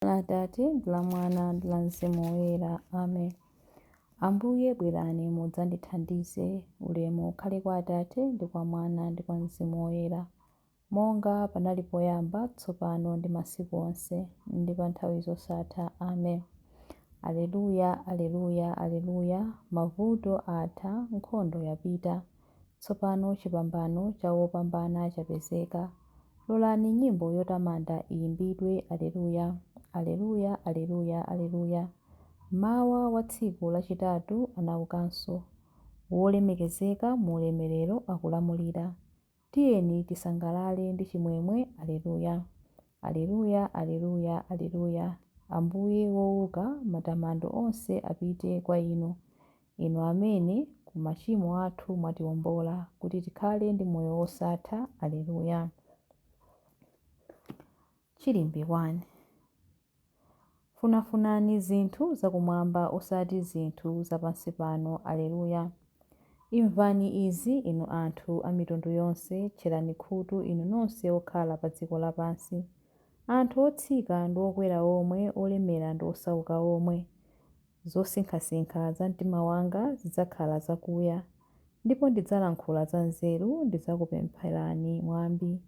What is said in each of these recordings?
La Atate, ndi la Mwana, ndi la Mzimu Woyera. Amen. Ambuye bwerani mudzandithandize. Ulemu ukhale kwa Atate, ndi kwa Mwana, ndi kwa Mzimu Woyera. Monga panali poyamba, tsopano ndi masiku onse, ndi pa nthawi zosatha. Amen. Aleluya, aleluya, aleluya. Mavuto atha, nkhondo yapita. Tsopano chipambano cha wopambana chapezeka. Lolani nyimbo yotamanda iyimbidwe, Aleluya, Aleluya, Aleluya, Aleluya. Mmawa wa tsiku lachitatu anaukanso, wolemekezeka mu ulemerero akulamulira. Tiyeni tisangalale ndi chimwemwe, Aleluya. Aleluya, Aleluya, Aleluya. Ambuye wouka, matamando onse apite kwa inu. Inu amene ku machimo athu mwatiwombola, kuti tikhale ndi moyo wosatha. Aleluya. Chilimbi 1. Funafunani zinthu zakumwamba osati zinthu zapansi pano. Aleluya. Imvani izi, inu anthu a mitundu yonse, tcherani khutu inu nonse okhala pa dziko lapansi. Anthu otsika ndi okwera omwe, olemera ndi osauka omwe. Zosinkhasinkha za mtima wanga zidzakhala zakuya, ndipo ndidzalankhula za nzeru, ndidzakupempherani mwambi,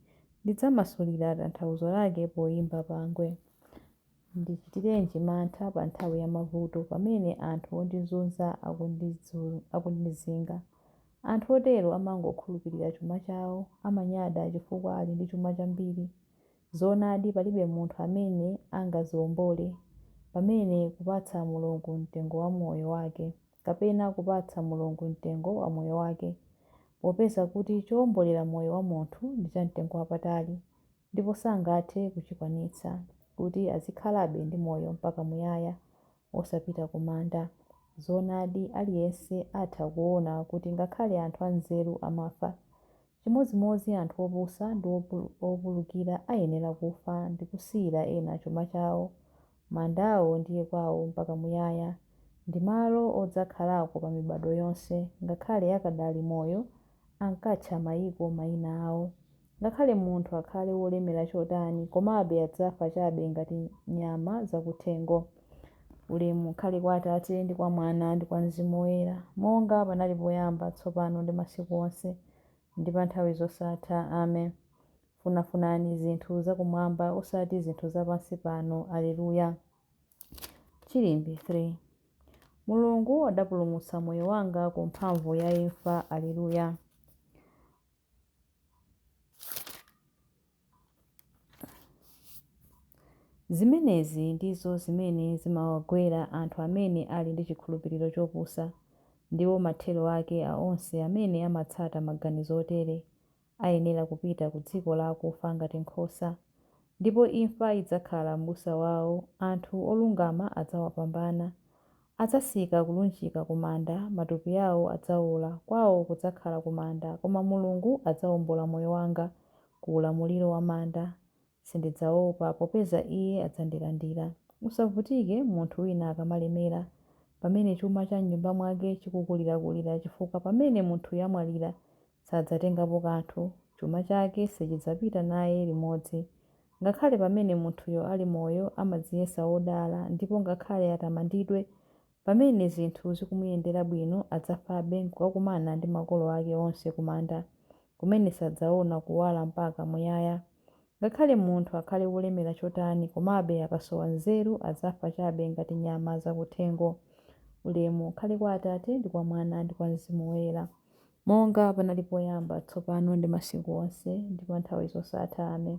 ndidzamasulira tanthauzo lake poyimba pangwe. Ndichitirenji mantha pa nthawi ya mavuto, pamene anthu ondizunza akundizinga? Anthu otero amangokhulupirira chuma chawo, amanyada chifukwa ali ndi chuma chambiri. Zoonadi palibe munthu amene angaziwombole, pamene kupatsa Mulungu mtengo wa moyo wake, kapena kupatsa Mulungu mtengo wa moyo wake, popeza kuti chowombolera moyo wa munthu ndi chamtengo wapatali, ndipo sangathe kuchikwanitsa, kuti azikhalabe ndi moyo mpaka muyaya, osapita ku manda. Zoonadi aliyense atha kuona kuti ngakhale anthu anzeru amafa. Chimodzimodzi anthu opusa ndi opulukira ayenera kufa ndi kusiyira ena chuma chawo. Mandawo ndiye kwawo mpaka muyaya. Ndi malo odzakhalako pa mibado yonse. Ngakhale akadali moyo ankatcha mayiko mayina awo. Ngakhale munthu akhale wolemera chotani, komabe adzafa chabe ngati nyama zakuthengo. Ulemu ukhale kwa Atate, ndi kwa Mwana, ndi kwa Mzimu Woyera, monga panali poyamba, tsopano ndi masiku onse, ndi pa nthawi zosatha. Amen. Funafunani zinthu zakumwamba, osati zinthu zapansi pano. Aleluya. Chilimbi 3. Mulungu adapulumutsa moyo wanga ku mphamvu ya imfa. Aleluya. Zimenezi ndizo zimene zimawagwera anthu amene ali ndi chikhulupiriro chopusa. Ndiwo mathero ake a onse amene amatsata maganizo otere. Ayenera kupita ku dziko la akufa ngati nkhosa. Ndipo imfa idzakhala m'busa wao, anthu olungama adzawapambana. Adzatsika kulunjika ku manda, matupi ao adzaola, kwao kudzakhala ku manda, koma Mulungu adzaombola moyo wanga ku ulamuliro wa manda. Sindidzaopa, popeza Iye adzandilandira. Usavutike munthu wina akamalemera, pamene chuma cha m'nyumba mwake chikukulirakulira, chifukwa pamene munthuyo amwalira, sadzatengapo kanthu, chuma chake sichidzapita naye limodzi. Ngakhale pamene munthuyo ali moyo amadziyesa wodala, ndipo ngakhale atamandidwe pamene zinthu zikumuyendera bwino, adzafabe n'kukakumana ndi makolo ake onse kumanda, kumene sadzaona kuwala mpaka muyaya. Ngakhale munthu akhale wolemera chotani, komabe akasowa nzeru adzafa chabe ngati nyama zakuthengo. Ulemu ukhale kwa Atate, ndi kwa Mwana, ndi kwa Mzimu Woyera, monga panali poyamba, tsopano ndi masiku onse, ndi pa nthawi zosatha. Amen.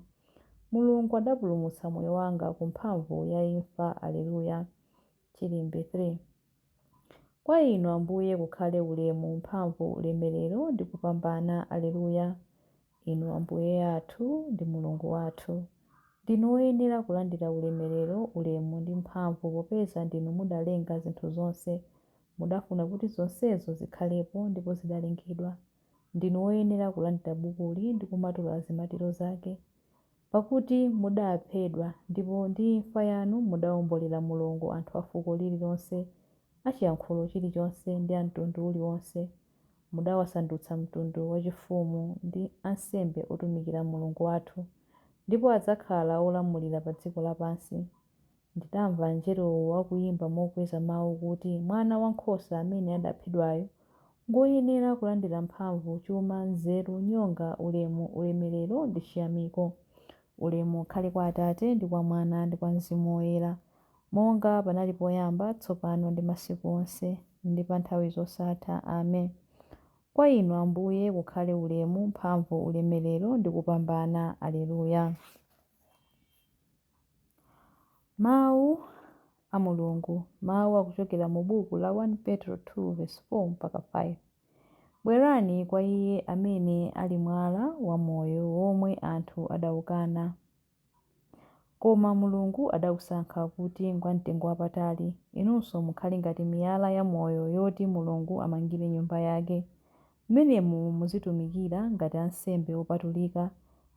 Mulungu adapulumutsa moyo wanga ku mphamvu ya imfa. Aleluya. Chilimbi 3. Kwa Inu, Ambuye, kukhale ulemu, mphamvu, ulemerero ndi kupambana. Aleluya. Inu Ambuye athu ndi Mulungu wathu, ndinu woyenera kulandira ulemerero, ulemu ndi mphamvu, popeza ndinu mudalenga zinthu zonse, mudafuna kuti zonsezo zikhalepo, ndipo zidalengedwa. Ndinu woyenera kulandira bukuli ndi kumatula zimatiro zake. Pakuti mudaphedwa, ndipo ndi imfa yanu mudaombolera Mulungu anthu a fuko lililonse, a chiyankhulo chilichonse, ndi a mtundu uliwonse. Mudawasandutsa mtundu wachifumu ndi ansembe otumikira Mulungu wathu, ndipo adzakhala olamulira pa dziko lapansi. Ndidamva angelowo akuyimba mokweza mau kuti, Mwana Wankhosa amene adaphedwayu ngwoyenera kulandira mphamvu, chuma, nzeru, nyonga, ulemu, ulemerero ndi chiyamiko. Ulemu ukhale kwa Atate ndi kwa Mwana ndi kwa Mzimu Woyera, monga panali poyamba, tsopano ndi masiku onse, ndi pa nthawi zosatha. Amen. Kwa Inu Ambuye kukhale ulemu, mphamvu, ulemerero ndi kupambana. Alleluya. Mawu a Mulungu. Mawu akuchokera mu buku la 1 Petro 2 vesi 4 mpaka 5. Bwerani kwa Iye amene ali mwala wamoyo womwe anthu adawukana, koma Mulungu adawusankha kuti ngwamtengo wapatali. Inunso mukhale ngati miyala yamoyo yoti Mulungu amangire nyumba yake. Mmenemo muzitumikira ngati ansembe opatulika,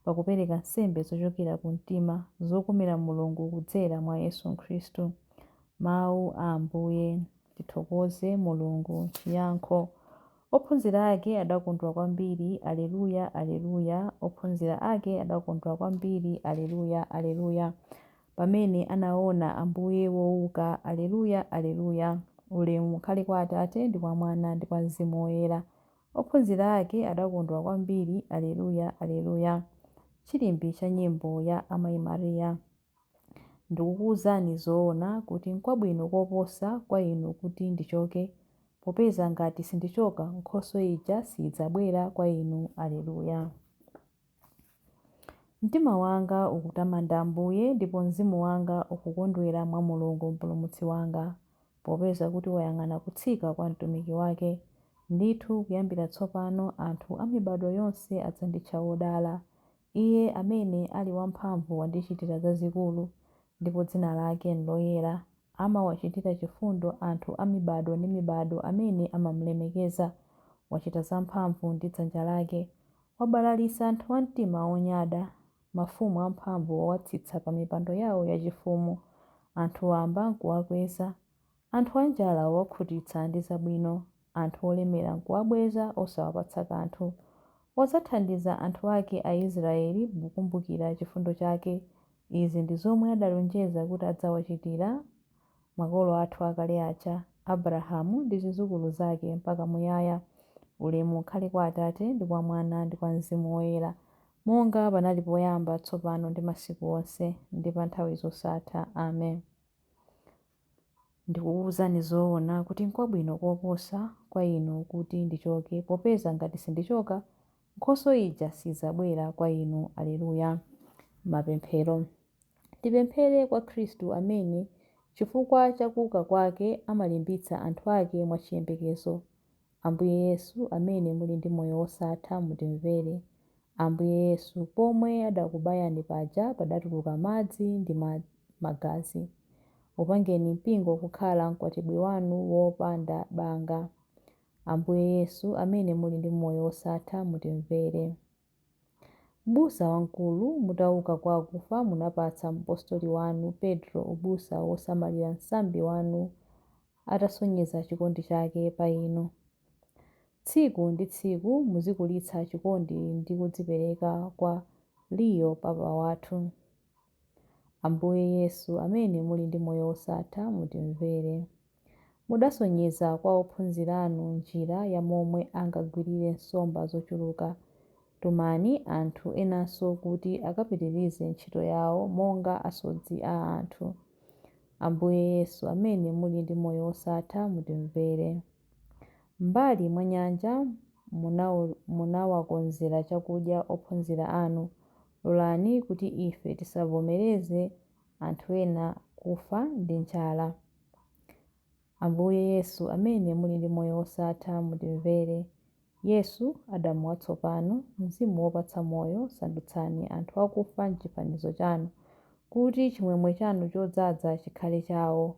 pakupereka nsembe zochokera ku mtima, zokomera Mulungu kudzera mwa Yesu Khristu. Mawu a Ambuye. Tithokoze Mulungu. Chiyankho. Ophunzira ake adakondwa kwambiri. Alleluya, Alleluya. Ophunzira ake adakondwa kwambiri. Alleluya, Alleluya. Pamene anaona Ambuye wouka. Alleluya, Alleluya. Ulemu ukhale kwa Atate, ndi kwa Mwana, ndi kwa Mzimu Woyera. Ophunzira ake adakondwa kwambiri. Alleluya, Alleluya. Chilimbi cha nyimbo ya Amayi Maria. Ndikukuwuzani zoona kuti n'kwabwino koposa kwa inu kuti ndichoke, popeza ngati sindichoka, Nkhoswe ija sidzabwera kwa inu. Alleluya. Mtima wanga ukutamanda Ambuye, ndipo mzimu wanga ukukondwera mwa Mulungu Mpulumutsi wanga, popeza kuti wayang'ana kutsika kwa mtumiki wake. Ndithu kuyambira tsopano anthu a mibadwo yonse adzanditcha wodala. Iye amene ali wamphamvu wandichitira zazikulu, ndipo dzina lake n'loyera. Amawachitira chifundo anthu a mibadwo ndi mibadwo amene amamlemekeza. Wachita zamphamvu ndi dzanja lake. Wabalalitsa anthu a mtima wonyada. Mafumu amphamvu wawatsitsa pa mipando yawo yachifumu. Anthu wamba n'kuwakweza. Anthu anjala wawakhutitsa ndi zabwino. Anthu olemera n'kuwabweza osawapatsa kanthu. Wadzathandiza anthu ake Aisraeli pokumbukira chifundo chake. Izi ndi zomwe adalonjeza kuti adzawachitira makolo athu akale aja, Abrahamu ndi zidzukulu zake mpaka muyaya. Ulemu ukhale kwa Atate, ndi kwa Mwana, ndi kwa Mzimu Woyera, monga panali poyamba, tsopano ndi masiku onse, ndi pa nthawi zosatha. Amen. Ndikukuwuzani zoona kuti n'kwabwino koposa kwa inu kuti ndichoke, popeza ngati sindichoka, Nkhoswe ija sidzabwera kwa inu. Alleluya. Mapemphero. Tipemphere kwa Khristu amene, chifukwa cha kuuka kwake, amalimbitsa anthu ake mwachiyembekezo. Ambuye Yesu, amene muli ndi moyo wosatha, mutimvere. Ambuye Yesu, pomwe adakubayani paja padatuluka madzi ndi magazi. Upangeni mpingo kukhala mkwatibwi wanu wopanda banga. Ambuye Yesu, amene muli ndi moyo wosatha, mutimvere. M'busa wamkulu, mutauka kwa akufa munapatsa mpostoli wanu Petro ubusa wosamalira msambi wanu atasonyeza chikondi chake pa inu. Tsiku ndi tsiku muzikulitsa chikondi ndi kudzipereka kwa Leo Papa wathu. Ambuye Yesu, amene muli ndi moyo wosatha, mutimvere. Mudasonyeza kwa ophunzira anu njira ya momwe angagwirire nsomba zochuluka. Tumani anthu enanso kuti akapitirize ntchito yawo monga asodzi a anthu. Ambuye Yesu, amene muli ndi moyo wosatha, mutimvere. M'mbali mwa nyanja munawakonzera chakudya ophunzira anu. Lolani kuti ife tisavomereze anthu ena kufa ndi njala. Ambuye Yesu, amene muli ndi moyo wosatha, mutimvere. Yesu, Adamu watsopano, Mzimu wopatsa moyo, sandutsani anthu akufa m'chifanizo chanu, kuti chimwemwe chanu chodzaza chikhale chawo.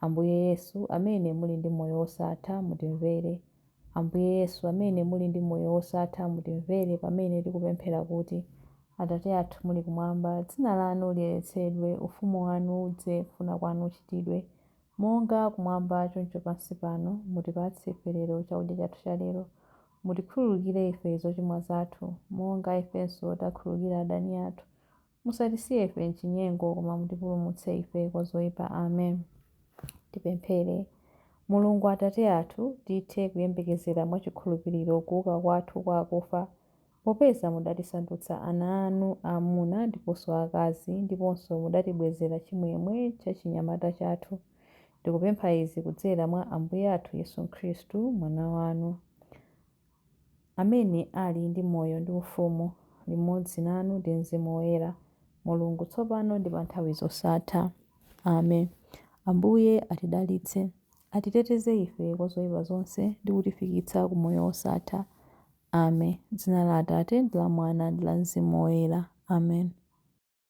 Ambuye Yesu, amene muli ndi moyo wosatha, mutimvere. Ambuye Yesu, amene muli ndi moyo wosatha, mutimvere pamene tikupemphera kuti, Atate athu muli kumwamba, dzina lanu liyeretsedwe, ufumu wanu udze, kufuna kwanu kuchitidwe, monga kumwamba choncho pansi pano. Mutipatse ife lero chakudya chathu cha lero. Mutikhululukire ife zochimwa zathu, monga ifenso takhululukira adani athu. Musatisiye ife m'chinyengo, koma mutipulumutse ife kwa zoyipa. Amen. Tipemphere. Mulungu Atate athu, tithe kuyembekezera mwachikhulupiriro kuuka kwathu kwa akufa, popeza mudatisandutsa ana anu aamuna ndiponso aakazi, ndiponso mudatibwezera chimwemwe cha chinyamata chathu. Tikupempha izi kudzera mwa Ambuye athu Yesu Khristu, Mwana wanu, amene ali ndi moyo ndi ufumu limodzi nanu ndi Mzimu Woyera, Mulungu, tsopano ndi pa nthawi zosatha. Amen. Ambuye atidalitse, atiteteze ife kwa zoyipa zonse ndi kutifikitsa ku moyo wosatha. Amen. Dzina la Atate ndi la Mwana ndi la Mzimu Woyera. Amen.